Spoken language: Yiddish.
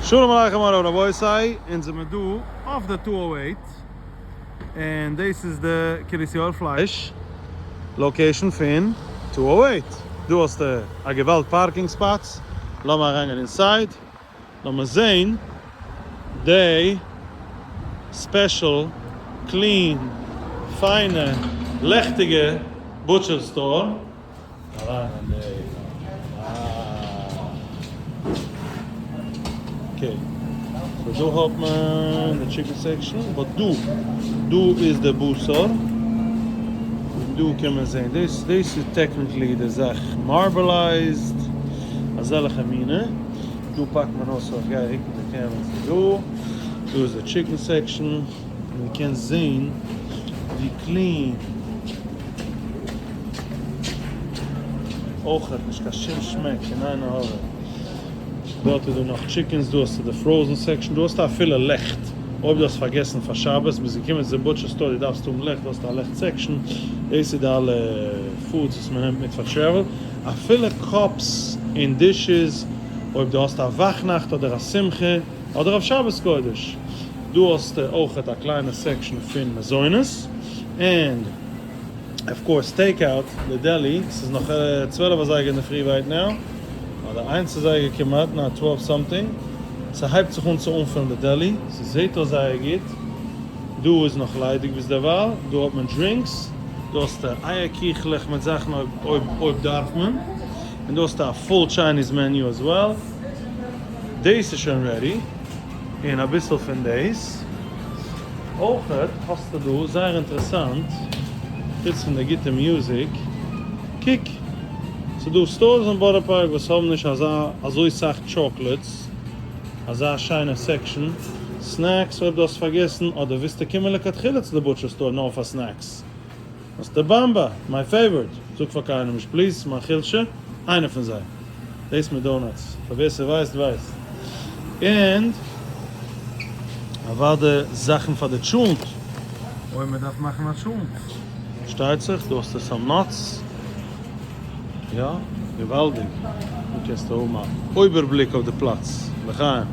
שלום עליכם מורי ורבותי, אונז זעמיר דא אויף די 208, און דאס איז די קרית יואל פלייש location פון 208. דא האסטו א געוואלד parking spots, לאמיר אריינגיין inside, לאמיר זעהן די special clean פיינע לעכטיגע butcher store. אריין אין די okay, so דא האט מען די chicken section, but דא דא איז די בשר, און דא קען מען זעהן דאס דאס איז technically די זאך marbleized, אזעלעכע מינע, דא פאקט מען אויס, so איך גיי רוקן די camera צו דא, דא איז די chicken section, און מען קען זעהן ווי clean. אויכעט נישט קיין שום שמעק אין איין הארה. דארט איז דא נאך chickens, דא האסטו די frozen section, דא האסטו אפילו לעכט, אויב דו האסט פארגעסן פאר שבת, ביסט געקומען צו די butcher store, דו דארפסט האבן לעכט, דא האסטו א לעכט section, דאס איז די אלע foods וואס מען נעמט מיט פאר travel, אפילו cups און dishes, אויב דו האסט א וואכנאכט אדער א שמחה, אדער אויף שבת קודש. דא האסטו אויכעט א קליינע section פון מזונות, און of course take out, די deli, ס'איז נאך 12 אזייגער אינדערפרי right now, אדער איינס אזייגער כמעט, ניין 12 something, ס'הייבט זיך אן צו אנפילן די deli, ס'זעהט אויס זייער גוט, דא איז נאך ליידיג ביזדערווייל, דא האט מען drinks, דא האסטו אייער קיכלעך מיט זאכן אויב אויב דארף מען, און דא האסטו א full Chinese menu as well, דאס איז שוין ready. און אביסל פון דאס. אויכעט האסטו דא, זייער אינטערעסאנט, חוץ פון די גוטע music, קוק, ס'דא stores אין בארא פארק וואס האבן נישט אזא אזוי סאך chocolates, אזא שיינע section, snacks אויב דו האסט פארגעסן, אדער ווילסטו קומען לכתחילה צו די butcher store נאר פאר snacks. האסטו באמבע, my favorite, זאג פאר קיינעם נישט please, מיין חולשה, איינער פון זיי. דאס מיט donuts, פאר ווער ס'ווייסט ווייסט. און אוואדע זאכן פאר די טשולנט, אויב מ'דארף מאכן א טשולנט. שטייט זיך, דא האסטו some nuts. יא, געוואלדיג. דא קענסטו האבן א אויבערבליק אויף די פלאץ. לחיים.